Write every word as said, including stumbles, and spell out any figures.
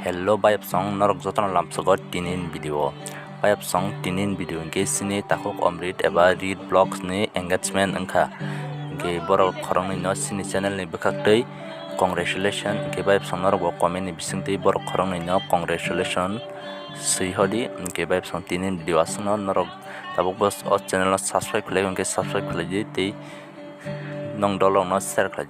Hello bayapsong, norok jotono lamsogo tinin video. Bayapsong tinin video hwnkhe sini takhuk Omrit eba Rit Vlogs ni engagement wngkha. Hwnkhe borok khoroknwi no sini channel ni bwkhaktwi congratulation. Hwnkhe bayapsong norok bo comment ni bisingtwi borok khoroknwi no congratulation swi hodi. Hwnkhe bayapsong tinin video aswkno norok tabuk bo o channel no subscribe khlai hwnkhe subscribe khlai di tei nong dolok no share khlai di.